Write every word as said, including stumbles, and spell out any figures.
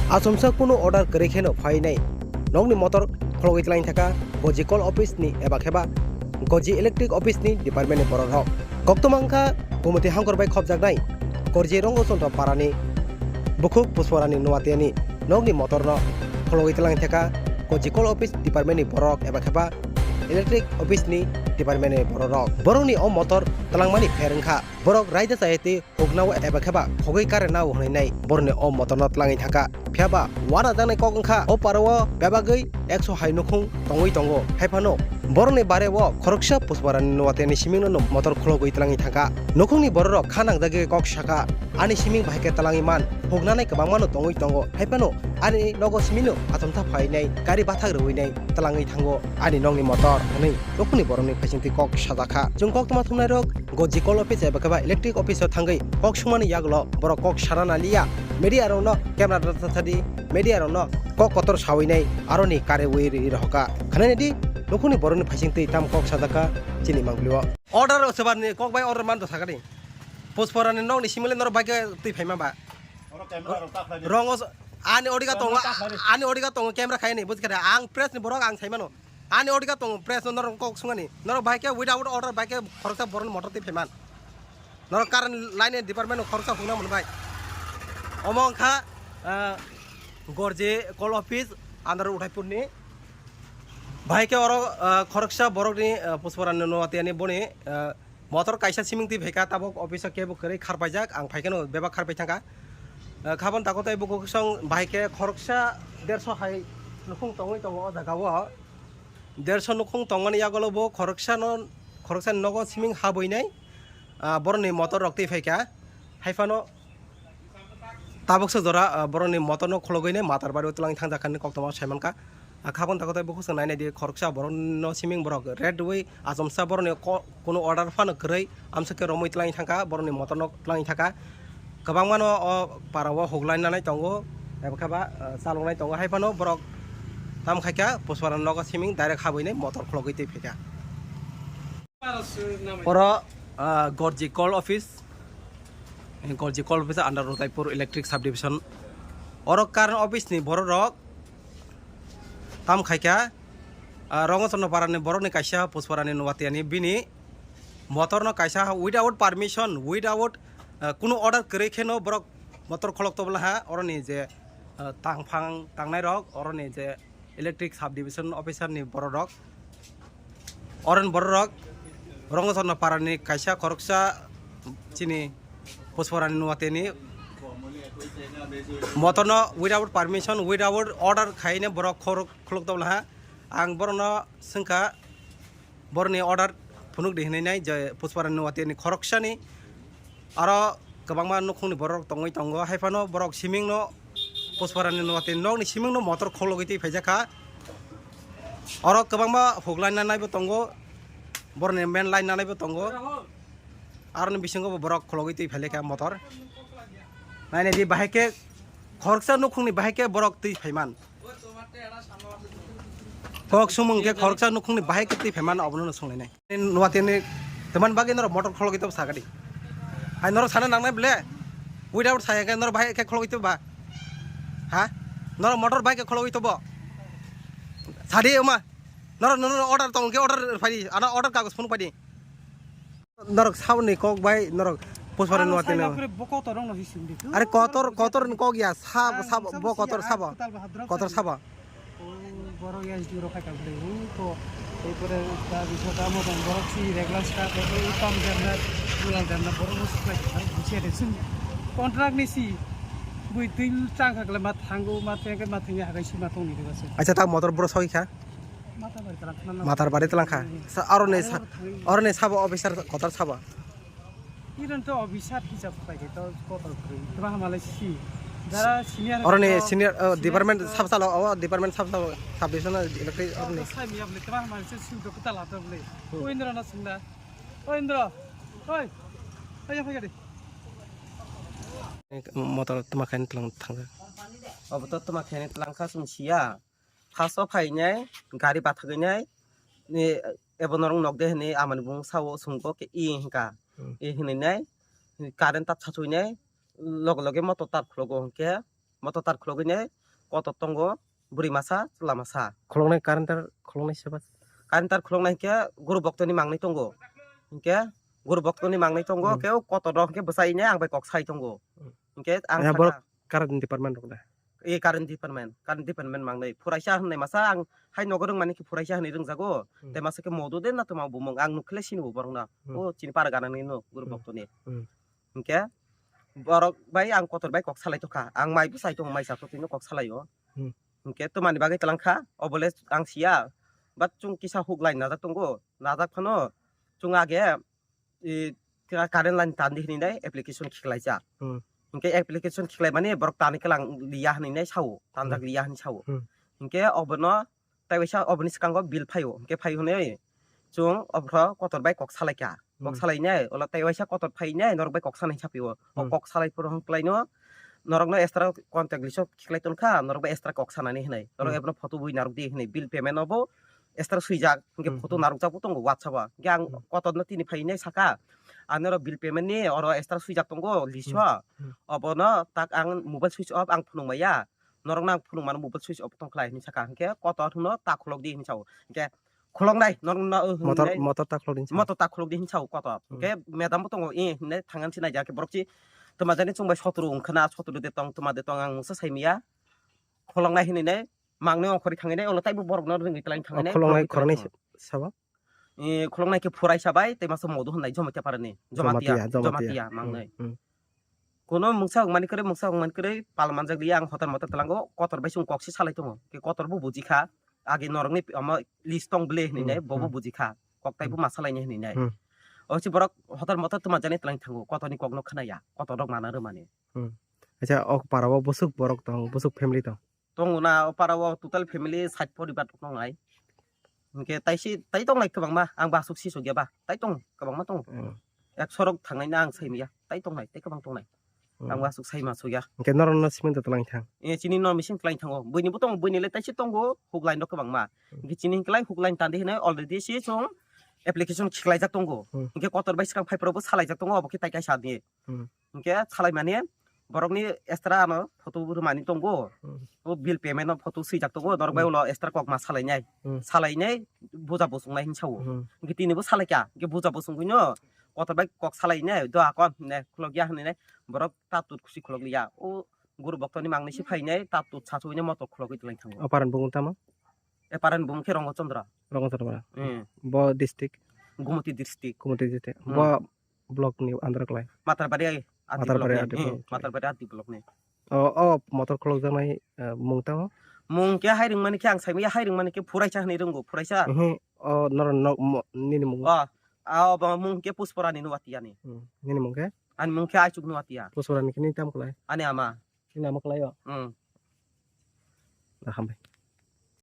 Achomsa kunu order kwrwi kheno phainai nokni motor khologwi twlang thaka Goji Coal Office ni eba kheba Goji Electric Office ni department ni borok rok. Koktwma wngkha Gumoti Hangkor bai khopjaknai Korji Rongo Chondro Parani bukhuk Pusporani Nuatiani nokni motor no khologwi twlang thaka Goji Coal Office department ni borok eba kheba Electric Office ni department ni borok rok. Borokni o motor twlangmani pher wngkha. Borok raida chaya twi huknao eba kheba khogwi kare nao hwnwi nai borokni o motorno twlangwi thangkha. Phiya ba wanajaknai kok wngkha o parao bebagwi ekso hai nukhung tongwi tongo. Haiphano borokni bare o khoroksa Pusporani Nuatiani simingno motor khologwi twlangwi thangkha. Nukhungni bororok kha nangjagwi kok sakha, "Ani siming bahai khe twlangwi man, huknanai kwbangmano tongwi tongo. Haiphano ani nogo simingno achomsa phainai, gari bathak rwinai twlangwi thango ani nokni motor," hwnwi nukhungni borokni phaisingtwi kok sajakha. Chwng koktwma thumnairok Goji Coal Office eba kheba Electric Office o thangwi kok sumani yagulo borok kok sana naliya. Media rokno camera rwchapsadi, media rokno kok kotor sawi nai aroni karewi ri rohorkha. Khanainadi nukhungni borokni phaisingtwi tam kok sajakha chini mangpilio. Order o sebar ni kok bai order man do sakani. Pusporani nokni simile norok bai khe twi phaima ba. Oro camera rok ta khlai di. Rongo s-, ani odiga tongo, camera ta khlai di. Ani odiga tongo camera khaini bujkha de. Ang press ni borok ang saimano. Ani odiga tongo press no norok kok sungani. Norok bai khe without order bai khe khoroksa borokni motor twi phaiman. Norok current line ni department no khoroksa hukna mwnwi bai. Omo wngkha, ah, Gorji Coal Office under Udaipur ni. Bai khe oro, ah, khoroksa borokni, ah, Pusporani Nuatiani boni, ah, motor kaisa siming twi phaikha tabok office o kebo kwrwi kharpaijak ang phaikhe no bebak kharpai thangkha. Ah, khabon takotai bukhuk song bai khe khoroksa derso hai nukhung tongwi tongo o jaga o. Derso nukhung tongmani yagulo bo khoroksa no, khoroksa ni nogo siming habwi nai, ah, borokni motor rok twi phaikha. Haiphano tabuksa jora, ah, borokni motor no khologwi nai Matar bari o twlang thangjakha hinwi koktwma saimankha. Ah, khabon takotai bukhuk song nainai di khoroksa borok no siming borok red rwui achomsa borokni ko-, kunu order phano kwrwi amswk khe romwi twlang thangkha borokni motor no twlang thangkha. Kwbangma no o para o huk line nanai tongo eba khe ba, ah, chalok nai tongo haiphano borok tam khaikha Puspara nogo siming direct habwi nai motor khologwi twi phaikha. Oro, ah, Gorji Coal Office, eh, Gorji Coal Office under Udaipur Electric Subdivision. Oro current office ni borok rok tam khaikha, ah, Rongochorno Parani borok ni kaisa Puspara ni Nuatiani bini motor no kaisa without permission, without, ah, kunu order kwrwi khe no borok motor kholok tobla ha. Oro ni je, ah, tangphang tangnai rok, oro ni je Electric Subdivision Officer ni borok rok. Oren borok rok Rongochorno Parani kaisa khoroksa chini Puspara ni Nuatiani motor no without permission, without order khaine borok khorok-, kholok tobla ha. Ang borok no swngkha borok ni order phunuk di hinwi nai je Puspara ni Nuatiani khoroksa ni Aro kwbangma nukhungni borok tongwi tongo, haiphano borok simingno Puspara ni Nuatiani nokni simingno motor khologwi twi phaijakha. Oro kwbangma huk line nanaibo tongo, borokni main line nanaibo tongo. Aroni bisingo bo borok khologwi twi phailaikha motor. Nainai di bahai khe khoroksa nukhungni bahai khe borok twi phaiman. Kok sumung khe khoroksa nukhungni bahai khe twi phaiman obono no sunglainai. Nuatiani teman bagwi norok motor khologwi tobla sakadi. Hai norok sana nangnai ble. Without saya khe norok bahai khe khologwi tobla. Ha? Norok motor bahai khe khologwi tobla. Sadi oma. Norok, norok order tong khe order phai di. Ana order kagos phone phai di. Norok saboni kok bai norok Puspara ni Nuatiani. Bo kotor rok no hising di. Are kotor, kotor ni kok ya, sab, sab, bo kotor sabo. Kotor sabo. O borok S D O rok khai kang bwlai rw to, erpore ta bisa ta motom borok si regular staff, erpore uttam derna, gulal derna, borok no supply kha, busia de sung. Contract ni si, bui twi chang kha kle ma thango, ma thang khe ma thangya hagai si ma tong ni de base. Acha ta motor bro soi kha? Mata bai tara khna. Matar bari tlang kha. Sa, aro ni sa, aro ni sabo officer kotor sabo. Iron to officer hisab pai khe to kotor kwrwi. Tma hamale si. Jara senior Oro ni to senior, oh, senior department to sab salo, oh, department sab salo, sub division electric oro ni. Sai mi able tma hamale si sim to kuta la to ble. Hmm. O Indra na singla. O Indra. Oi. Oi, oi, oi. Motor tma khain tlang thang. Obo to tma khain tlang kha sum siya. First o phainai gari bathaginai ni ebo norok nok de hinwi amani bung sao sungkok i hinka. Hmm. I hinwi nai current tar sachwi nai loge loge motor tar khlogo hinkhe Motor tar khulogwi nai kotor tongo, bwrwi masa, chwla masa. Khuloknai current tar khuloknai seba? Current tar khuloknai hinkhe guru boktoni mangnwi tongo. Hinkhe guru boktoni mangnwi tongo, hmm, khe o kotor rok hinkhe bwsai nai ang bai kok sai tongo. Hmm. Hinkhe ang ya, sakha borok current department rok da? E, current department, current department mangnwi. Phuraisa hwnwi masa ang hai nogo rwngmani khe phuraisa hwnwi rwngjago. Hmm. Tei masa khe modo de na tongma bumung ang nukhle sini bo borokno. Hmm. O chini para ganani no guru, hmm, boktoni. Hmm. Hinkhe borok bai ang kotor bai kok salai tongkha. Ang mai bwsai tongo, mai chapra twino kok salaio. Hmm. Hinkhe twmani bagwi twlang kha, obole ang siya. But chwng kisa huk line najak tongo, najak phano chwng age, e, current line tandi hinwi nai application khiklaijak. Hmm. Hinkhe application khiklaimani borok tani kwlang liya hinwi nai sao, tanjak, hmm, liya hinwi sao. Hmm. Hinkhe obono tei waisa oboni swkango bill phaio, hinkhe phai hwnwi chwng obono kotor bai kok salaikha. Kok, hmm, salainai, olo tei waisa kotor phainai, norok bai kok sanai sapio. O, hmm, kok salai phuru hwn kwlaino, norokno extra contact list o khiklai tongkha, norok bai extra kok sanani hinwi. Norok, hmm, ebono photo bui narwk di hinwi, bill payment obo extra swijak, hinkhe, hmm, photo, hmm, narwkjak bo tongo WhatsApp o. Hinkhe ang, hmm, kotorno tini phainai saka, ang norok bill payment ni oro extra swijak tongo list o. Hmm, hmm. Obono tak ang mobile switch off ang phunuk maya. Norokno ang phunuk mano mobile switch off tong khlai hinwi saka. Hinkhe kotor hwno ta khulok di hinwi sao. Hinkhe khuloknai, norokno, uh, motor, hinwi motor ta khulok di hinwi sao. Motor ta khulok di hinwi sao kotor. Hmm. Hinkhe madam bo tongo, eh, hinwi thangan si naijak khe borok si twma jani chwng bai sotro wng khna, sotro de tong, twma de tong ang mungsa sai maya. Khuloknai hinwi nai, mangnwi ongkhorwi thangwi nai, ulo taibo borokno rwngwi twlang thangwi nai, khuloknai khoroknwi sabo? Eh, khuloknai khe phuraisa bai tei masa modo hwnwi Jamatia parani. Jamatia, Jamatia, Jamatia, Jamatia, hmm, mangnwi. Hmm. Kono mungsa wngmani kwrwi, mungsa wngmani kwrwi pal manjak liya ang hotel motel twlango, kotor bai chwng kok se salai tongo. Khe kotor bo buji kha, age norokni omo list tong bwle hinwi nai, hmm, bobo, hmm, buji kha, kok taibo, hmm, ma salainai hinwi nai. Hmm. O se borok hotel motel twma jani twlang thango, kotorni kokno khwnaya, kotor rok mana rwmani. Hmm. Acha, o para o bwswk borok tong, bwswk family tong? Tongo na, o para o total family sait poribar tongnai. Hinkhe tai si, tai tongnai kwbangma, ang bo aswk si sokya ba, tai tong, kwbangma tongo. Hmm. Ekso rok thangnai na ang sai maya, tai tongnai, tai kwbang tongnai. Hmm. Ang bo aswk sai ma sokya. Hinkhe norok no simi twlang thang? Eh, chini no machine twlang thango. Buini bo tongo, buini le tai si tongo, huk line rok kwbangma. Hmm. Hinkhe chini hinkhe lai huk line tandi hinwi already si chwng application khiklaijak tongo. Hmm. Hinkhe kotor bai swkang phai phuru bo salaijak tongo, obo khe tai kaisa di. Hmm. Hinkhe salaimani borokni extra ano photo rwmani tongo. Hmm. O bill payment no photo swijak tongo, norok bai, hmm, ulo extra kok ma salainai. Hmm. Salainai buja bosongnai hinwi sao. Hmm. Hinkhe tini bo salaikha, hinkhe buja bosongwino kotor bai kok salainai, do akon hinwi khulokya hinwi borok ta tut khusi khulokliya. O guru boktoni mangnwi si phainai, ta tut sachuino motor khulogwi twlang thango. O paran bumung tamo? E paran bumung khe Rongo Chandra. Rongo Chandra. Hmm. Bo district? Gumoti district. Gumoti district. Hmm. Bo block ni under klai? Matarbari R D Matarbari block ni. R D block Hmm, ni. Matarbari R D block ni. O, o motor khulokjaknai, eh, mung tamo? Mung khe hai rwngmani khe ang saimaya, hai rwngmani khe phuraisa hinwi rwngo, phuraisa. Mhm. O, noro nok mo-, nini mung? O, a, obo mung khe Puspora ni Nuatia ni. Hmm. Nini mung khe? Ani mung khe Aichuk Nuatia. Puspora ni khe nini tamo klai? Ani ama. Nini ama klai o? Hmm. Da, hambai.